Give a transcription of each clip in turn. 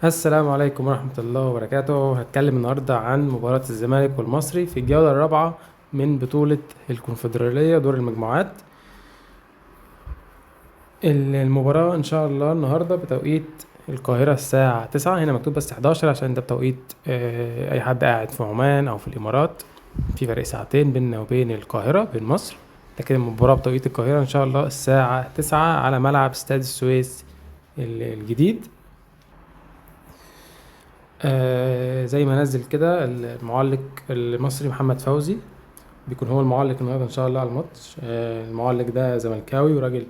السلام عليكم ورحمة الله وبركاته. هتكلم النهاردة عن مباراة الزمالك والمصري في الجولة الرابعة من بطولة الكونفدرالية دور المجموعات. المباراة إن شاء الله النهاردة بتوقيت القاهرة الساعة 9، هنا مكتوب بس 11 عشان ده بتوقيت أي حد قاعد في عمان أو في الإمارات، في فرق ساعتين بيننا وبين القاهرة بين مصر، لكن المباراة بتوقيت القاهرة إن شاء الله الساعة 9 على ملعب استاد السويس الجديد. زي ما نزل كده المعلق المصري محمد فوزي، بيكون هو المعلق النهارده ان شاء الله على الماتش. المعلق ده زملكاوي وراجل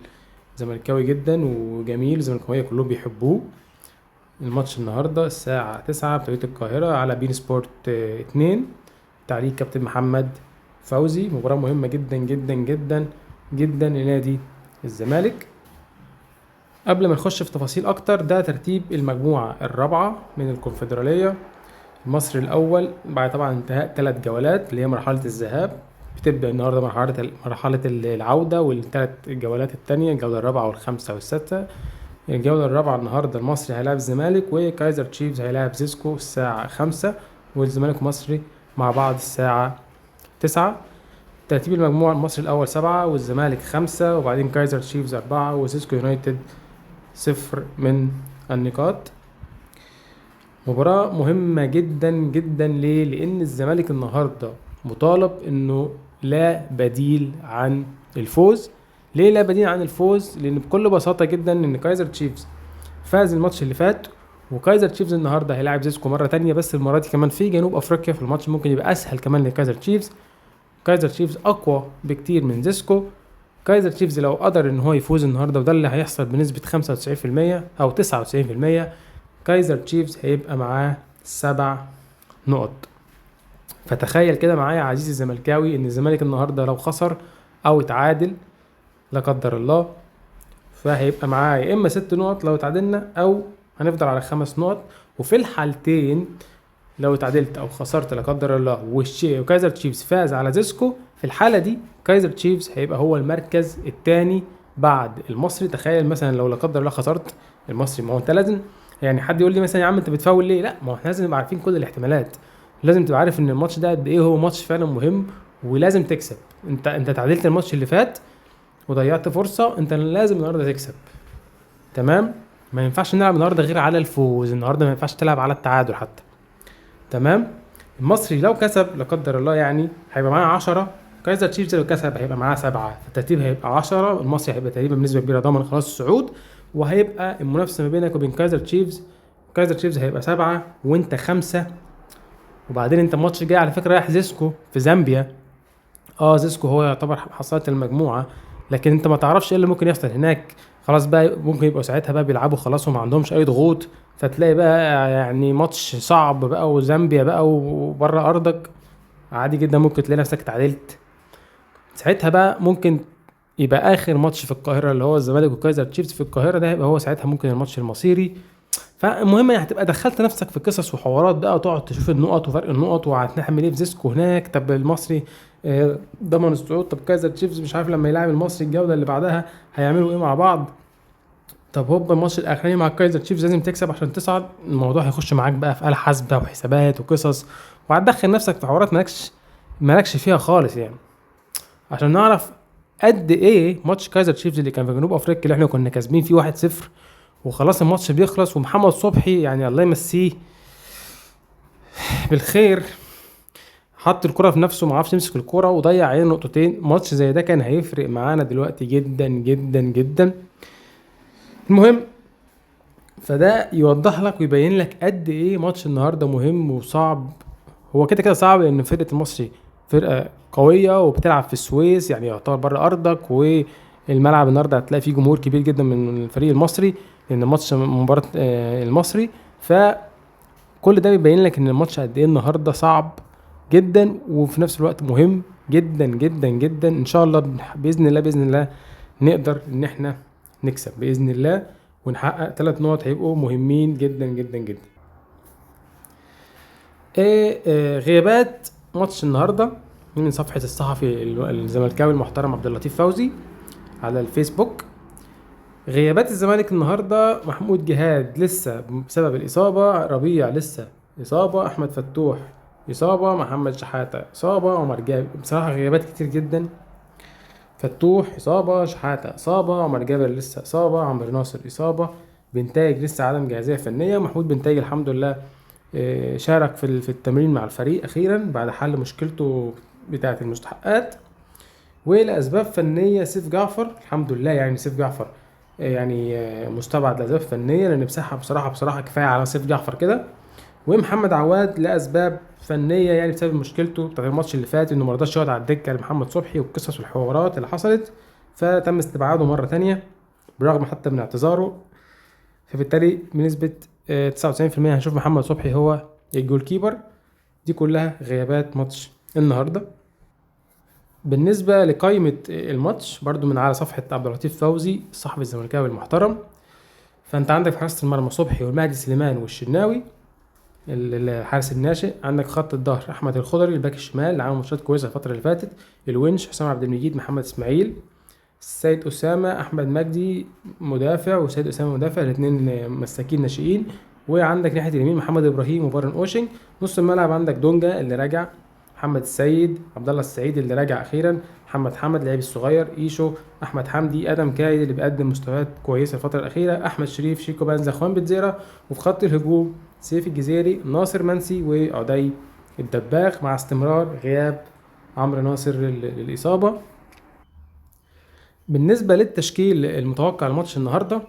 زملكاوي جدا وجميل، الزملكاويه كلهم بيحبوه. الماتش النهارده الساعة 9 بتوقيت القاهرة على بين سبورت 2، تعليق كابتن محمد فوزي. مباراة مهمة جدا جدا جدا جدا لنادي الزمالك. قبل ما نخش في تفاصيل اكتر، ده ترتيب المجموعة الرابعة من الكونفدرالية. المصري الاول بعد طبعا انتهاء 3 جولات اللي هي مرحلة الذهاب، بتبدأ النهارده مرحلة العودة والثلاث جولات التانية، الجولة الرابعة والخامسة والسادسة. الجولة الرابعة النهارده المصري هيلاعب الزمالك، وكايزر تشيفز هيلاعب زيسكو الساعة 5، والزمالك والمصري مع بعض الساعة 9. ترتيب المجموعة المصري الأول 7 والزمالك 5، وبعدين كايزر تشيفز 4 وزيسكو يونايتد 0 من النقاط. مباراة مهمة جدا جدا. ليه؟ لأن الزمالك النهاردة مطالب إنه لا بديل عن الفوز. ليه لا بديل عن الفوز؟ لأن بكل بساطة جدا إن كايزر تشيفز فاز الماتش اللي فات، وكايزر تشيفز النهاردة هيلاعب زيسكو مرة تانية، بس المرة دي كمان في جنوب أفريقيا، في الماتش ممكن يبقى أسهل كمان لكايزر تشيفز. كايزر تشيفز أقوى بكتير من زيسكو. كايزر تشيفز لو قدر إن هو يفوز النهاردة، وده اللي هيحصل بنسبة خمسة وتسعين في المية أو تسعة وتسعين في المية، كايزر تشيفز هيبقى معاه 7 نقط. فتخيل كده معايا عزيزي الزملكاوي إن الزمالك النهاردة لو خسر أو اتعادل لا قدر الله، فهيبقى معاه يا إما 6 نقط لو اتعادلنا، أو هنفضل على 5 نقط. وفي الحالتين لو اتعادلت أو خسرت لا قدر الله وكايزر تشيفز فاز على زيسكو، في الحالة دي كايزر تشيفز هيبقى هو المركز الثاني بعد المصري. تخيل مثلا لو لا قدر الله خسرت المصري، ما هو انت لازم حد يقول لي مثلا يا عم انت بتفاول ليه؟ لا، ما هو احنا لازم نبقى عارفين كل الاحتمالات، لازم تبقى عارف ان الماتش ده قد ايه هو ماتش فعلا مهم ولازم تكسب. انت تعادلت الماتش اللي فات وضيعت فرصة، انت لازم النهارده تكسب. تمام؟ ما ينفعش نلعب النهارده غير على الفوز، النهارده ما ينفعش تلعب على التعادل حتى. تمام؟ المصري لو كسب لا قدر الله هيبقى معاه 10، كايزر تشيفز لو كسب هيبقى معاه 7، فالترتيب هيبقى 10، المصري هيبقى تقريبا بنسبة كبيرة ضامن خلاص الصعود، وهيبقى المنافسة ما بينك وبين كايزر تشيفز، كايزر تشيفز هيبقى 7 وانت 5. وبعدين انت الماتش الجاي على فكرة رايح زيسكو في زامبيا. زيسكو هو يعتبر حصلت المجموعة، لكن انت ما تعرفش ايه اللي ممكن يحصل هناك. خلاص بقى ممكن يبقوا ساعتها بقى بيلعبوا خلاص وما عندهمش اي ضغوط، فتلاقي بقى ماتش صعب بقى وزامبيا بقى وبره ارضك، عادي جدا ممكن تلاقي نفسك اتعادلت. ساعتها بقى ممكن يبقى اخر ماتش في القاهرة اللي هو الزمالك وكايزر تشيفز في القاهرة، ده هيبقى هو ساعتها ممكن الماتش المصيري. فالمهم هتبقى دخلت نفسك في قصص وحوارات بقى، وتقعد تشوف النقط وفرق النقط وهتعمل ايه في زيسكو هناك. طب المصري، ضمن الصعود، طب كايزر تشيفز مش عارف لما يلاعب المصري الجولة اللي بعدها هيعملوا ايه مع بعض، طب هوبا الماتش الاخراني مع كايزر تشيفز لازم تكسب عشان تصعد. الموضوع هيخش معاك بقى في آلة حاسبة وحسابات وقصص، وهتدخل نفسك في حوارات مالكش فيها خالص. عشان نعرف قد ايه ماتش كايزر تشيفز اللي كان في جنوب افريقيا اللي احنا كنا كاسبين فيه 1-0 وخلاص الماتش بيخلص، ومحمد صبحي الله يمسيه بالخير حط الكرة في نفسه ما عرفش يمسك الكرة وضيع علينا نقطتين. ماتش زي ده كان هيفرق معانا دلوقتي جدا جدا جدا. المهم فده يوضح لك ويبين لك قد ايه ماتش النهارده مهم وصعب. هو كده كده صعب لان فرقة المصري فرقة قوية وبتلعب في السويس، يعتبر بره ارضك، والملعب النهارده هتلاقي فيه جمهور كبير جدا من الفريق المصري لان ماتش مباراة، المصري. فكل ده بيبين لك ان الماتش قد ايه النهارده صعب جدا وفي نفس الوقت مهم جدا جدا جدا. ان شاء الله باذن الله، باذن الله نقدر ان احنا نكسب باذن الله ونحقق 3 نقط هيبقوا مهمين جدا جدا جدا. غيابات ماتش النهارده من صفحة الصحفي الزملكاوي المحترم عبد اللطيف فوزي على الفيسبوك. غيابات الزمالك النهارده: محمود جهاد لسه بسبب الاصابه، ربيع لسه اصابه، احمد فتوح اصابه، محمد شحاته اصابه، عمر جابر. بصراحة غيابات كتير جدا. فتوح اصابه، شحاته اصابه، عمر جابر لسه اصابه، عمرو ناصر اصابه، بنتايج لسه عدم جاهزية فنية. محمود بنتايج الحمد لله شارك في التمرين مع الفريق اخيرا بعد حل مشكلته بتاعه المستحقات. ولاسباب فنية سيف جعفر الحمد لله، يعني سيف جعفر يعني مستبعد لاسباب فنية، لان بصراحة كفاية على سيف جعفر كده. ومحمد عواد لاسباب فنية، يعني بسبب مشكلته بتاعت الماتش اللي فات انه ما رضاش يقعد على الدكة لمحمد صبحي والقصص والحوارات اللي حصلت، فتم استبعاده مرة ثانية برغم حتى من اعتذاره. فبالتالي بنسبة 99% هنشوف محمد صبحي هو ال goalkeeper. دي كلها غيابات ماتش النهارده. بالنسبة لقائمة الماتش برضو من على صفحة عبد اللطيف فوزي الصحفي الزملكاوي المحترم، فانت عندك في حراسة المرمى صبحي والمهدي سليمان والشناوي الحارس الناشئ. عندك خط الظهر احمد الخضري الباك الشمال اللي عامل ماتشات كويسة الفترة اللي فاتت، الونش، حسام عبد المجيد، محمد اسماعيل، السيد اسامة، احمد مجدي مدافع وسيد اسامة مدافع، الاثنين مساكين ناشئين. وعندك ناحية اليمين محمد ابراهيم وبارن اوشنج. نص الملعب عندك دونجا اللي راجع، محمد السيد، عبد الله السعيد اللي راجع اخيرا، محمد حمد اللاعب الصغير، ايشو، احمد حمدي، ادم كايد اللي بيقدم مستويات كويسة الفترة الاخيرة، احمد شريف، شيكو بانزا، خوان بتزيرا. وفي خط الهجوم سيف الجزيري، ناصر منسي، وعدي الدباغ، مع استمرار غياب عمرو ناصر للاصابة. بالنسبة للتشكيل المتوقع لماتش النهارده،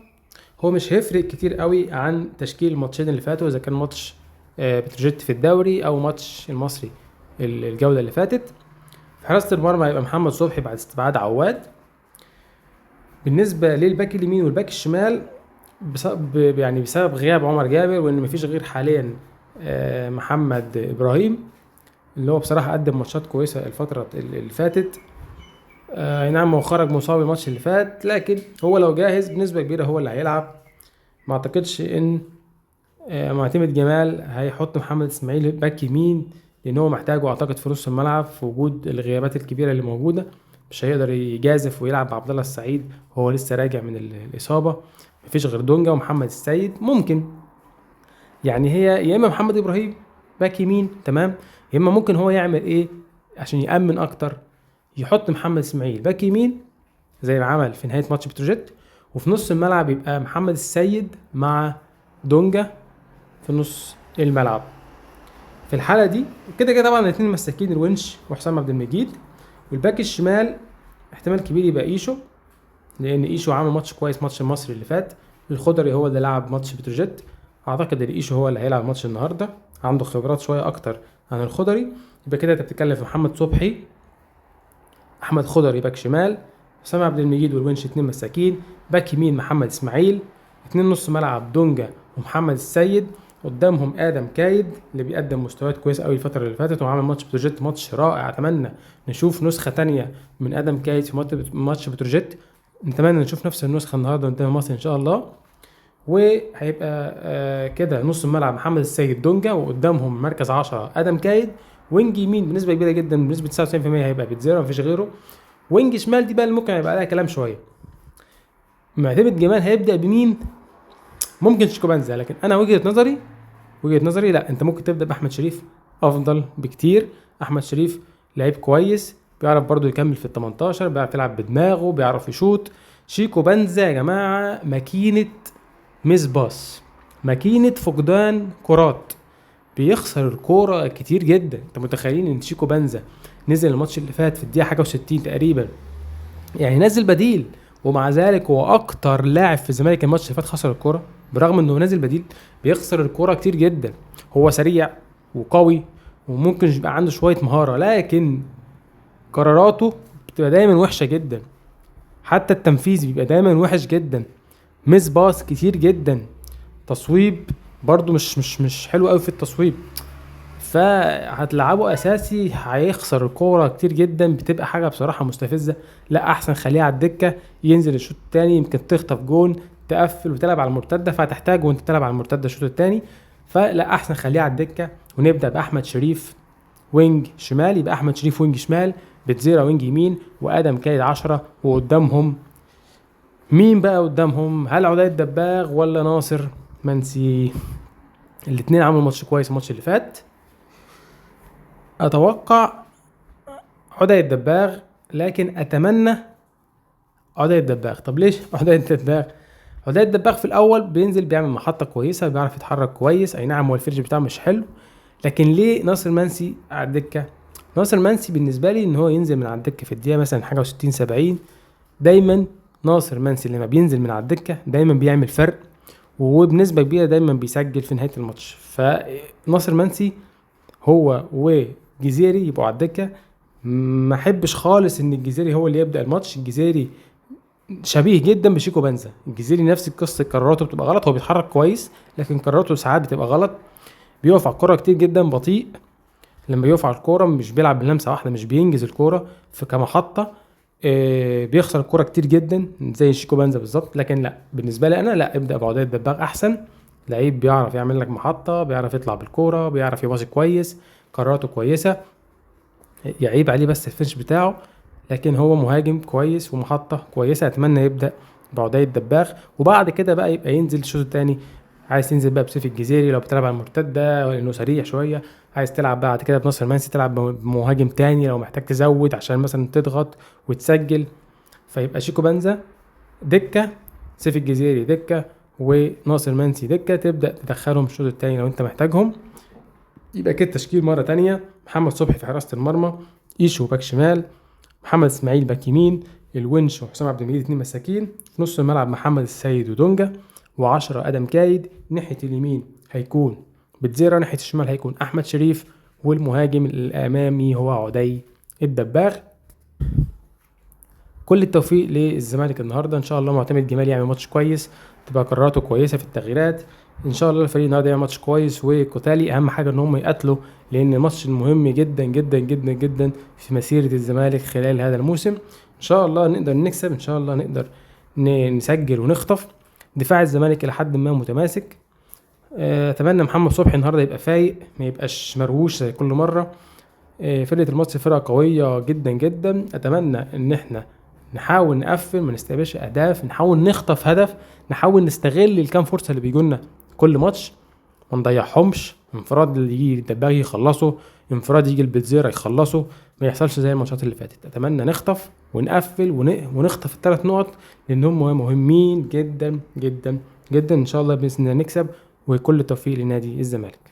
هو مش هيفرق كتير قوي عن تشكيل الماتشين اللي فاتوا، اذا كان ماتش بتروجيت في الدوري او ماتش المصري الجولة اللي فاتت. في حراسة المرمى هيبقى محمد صبحي بعد استبعاد عواد. بالنسبة للباك اليمين والباك الشمال يعني بسبب غياب عمر جابر وان مفيش غير حاليا محمد ابراهيم اللي هو بصراحة قدم ماتشات كويسة الفترة اللي فاتت. نعم هو خرج مصاب الماتش اللي فات، لكن هو لو جاهز بنسبة كبيرة هو اللي هيلعب. ما اعتقدش ان معتمد جمال هيحط محمد اسماعيل باك يمين، لان هو محتاجه اعتقد في نص الملعب في وجود الغيابات الكبيرة اللي موجودة، مش هيقدر يجازف ويلعب بعبد الله السعيد وهو لسه راجع من الاصابة. مفيش غير دونجا ومحمد السيد. ممكن يعني هي يا اما محمد ابراهيم باك يمين تمام، يا اما ممكن هو يعمل ايه عشان يامن اكتر، يحط محمد اسماعيل باك يمين زي ما عمل في نهاية ماتش بتروجيت، وفي نص الملعب يبقى محمد السيد مع دونجا في نص الملعب. في الحالة دي كده كده طبعا الاثنين مساكين الونش وحسام عبد المجيد. والباك الشمال احتمال كبير يبقى ايشو، لان ايشو عامل ماتش كويس ماتش المصري اللي فات. الخضري هو اللي لعب ماتش بتروجيت، اعتقد ان ايشو هو اللي هيلعب ماتش النهارده، عنده خبرات شوية اكتر عن الخضري. يبقى كده انت بتتكلم في محمد صبحي، احمد خضري باك شمال، حسام عبد المجيد والونش اتنين مساكين، باك يمين محمد اسماعيل، اتنين نص ملعب دونجا ومحمد السيد، قدامهم ادم كايد اللي بيقدم مستويات كويسة قوي الفترة اللي فاتت وعمل ماتش بتروجيت ماتش رائع. اتمنى نشوف نسخه تانية من ادم كايد في ماتش بتروجيت، نتمنى نشوف نفس النسخة النهارده قدام مصر ان شاء الله. وهيبقى كده نص الملعب محمد السيد دونجا، وقدامهم مركز 10 ادم كايد. wing يمين بنسبة كبيرة جدا بنسبة 99% هيبقى بيتزيرا مفيش غيره. wing شمال دي بقى اللي ممكن هيبقى عليها كلام شوية. معتمد جمال هيبدا بمين؟ ممكن شيكوبانزا، لكن انا وجهه نظري لا، انت ممكن تبدا باحمد شريف افضل بكتير. احمد شريف لعيب كويس، بيعرف برضو يكمل في ال 18، بيعرف يلعب بدماغه، بيعرف يشوط. شيكو بانزا يا جماعة ماكينة miss pass، ماكينة فقدان كرات، بيخسر الكورة كتير جدا. انت متخيلين ان شيكو بانزا نزل الماتش اللي فات في الدقيقة حاجة و60 تقريبا، يعني نزل بديل، ومع ذلك هو اكتر لاعب في الزمالك الماتش اللي فات خسر الكورة، برغم انه نازل بديل بيخسر الكورة كتير جدا. هو سريع وقوي وممكن يبقى عنده شوية مهارة، لكن قراراته بتبقى دايما وحشة جدا، حتى التنفيذ بيبقى دايما وحش جدا، miss pass كتير جدا، تصويب برضو مش حلو قوي في التصويب. فهتلعبه اساسي هيخسر الكورة كتير جدا، بتبقى حاجة بصراحة مستفزة. لا احسن خليه على الدكة، ينزل الشوط الثاني يمكن تخطف جون، تقفل وتلعب على المرتدة، فهتحتاجه وانت تلعب على المرتدة الشوط الثاني. فلا احسن خليه على الدكة، ونبدا باحمد شريف wing شمال، يبقى احمد شريف wing شمال، بتزيرا wing يمين، وادم كايد 10، وقدامهم مين بقى قدامهم؟ هل عدي الدباغ ولا ناصر منسي؟ الاثنين عملوا ماتش كويس الماتش اللي فات. اتوقع عدي الدباغ، لكن اتمنى عدي الدباغ. طب ليش عدي الدباغ؟ عدي الدباغ في الاول بينزل بيعمل محطة كويسة، بيعرف يتحرك كويس، اي نعم هو ال finish بتاعه مش حلو، لكن ليه ناصر منسي على الدكة؟ ناصر منسي بالنسبة لي ان هو ينزل من على الدكة في الدقيقة مثلا حاجة و60 70، دايما ناصر منسي لما بينزل من على الدكة دايما بيعمل فرق، وبنسبة كبيرة دايما بيسجل في نهاية الماتش. فناصر منسي هو وجزيري يبقوا على الدكة. ما احبش خالص ان الجزيري هو اللي يبدا الماتش. الجزيري شبيه جدا بشيكو بنزا، الجزيري نفس القصة، قراراته بتبقى غلط، هو بيتحرك كويس لكن قراراته ساعات بتبقى غلط، بيقف على الكورة كتير جدا، بطيء لما بيقف على الكورة، مش بيلعب بلمسه واحدة، مش بينجز الكورة في كمحطه، بيخسر الكورة كتير جدا زي شيكو بنزا بالظبط. لكن لا، بالنسبة لي انا لا، ابدا بعدي الدباغ احسن، لعيب بيعرف يعمل لك محطة، بيعرف يطلع بالكورة، بيعرف يباصي كويس، قراراته كويسة، يعيب عليه بس ال finish بتاعه، لكن هو مهاجم كويس ومحطه كويسة. اتمنى يبدا بعدي الدباغ، وبعد كده بقى يبقى ينزل الشوط الثاني. عايز تنزل بقى بسيف الجزيري لو بتلعب على المرتدة لانه سريع شوية، عايز تلعب بعد كده بناصر منسي، تلعب بمهاجم تاني لو محتاج تزود عشان مثلا تضغط وتسجل. فيبقى شيكو بنزا دكه، سيف الجزيري دكه، وناصر منسي دكه، تبدا تدخلهم الشوط الثاني لو انت محتاجهم. يبقى كده التشكيل مرة تانية: محمد صبحي في حراسة المرمى، ايشو باك شمال، محمد اسماعيل باك يمين، الونش وحسام عبد المجيد 2 مساكين، في نص الملعب محمد السيد ودونجا، و10 ادم كايد. ناحية اليمين هيكون بتزيرا، ناحية الشمال هيكون احمد شريف، والمهاجم الامامي هو عدي الدباغ. كل التوفيق للزمالك النهارده، ان شاء الله معتمد جمال يعمل ماتش كويس، تبقى قراراته كويسة في التغييرات، ان شاء الله الفريق النهارده يعمل ماتش كويس وقتالي. اهم حاجة ان هم يقاتلوا، لان الماتش المهم جدا جدا جدا جدا في مسيره الزمالك خلال هذا الموسم. ان شاء الله نقدر نكسب، ان شاء الله نقدر نسجل ونخطف. دفاع الزمالك الى حد ما متماسك. اتمنى محمد صبحي النهارده يبقى فايق، ما يبقاش مروش زي كل مرة. فرقه الماتش فرقه قوية جدا جدا، اتمنى ان احنا نحاول نقفل، ما نستقبلش اهداف، نحاول نخطف هدف، نحاول نستغل الكام فرصة اللي بيجونا كل ماتش، ما نضيعهمش. انفراد اللي يجي الدباغ يخلصه، انفراد يجي البيتزيرا يخلصه، ما يحصلش زي الماتشات اللي فاتت. اتمنى نخطف ونقفل ونخطف الثلاث نقط، لان هم مهمين جدا جدا جدا. ان شاء الله باذن الله نكسب، وكل التوفيق لنادي الزمالك.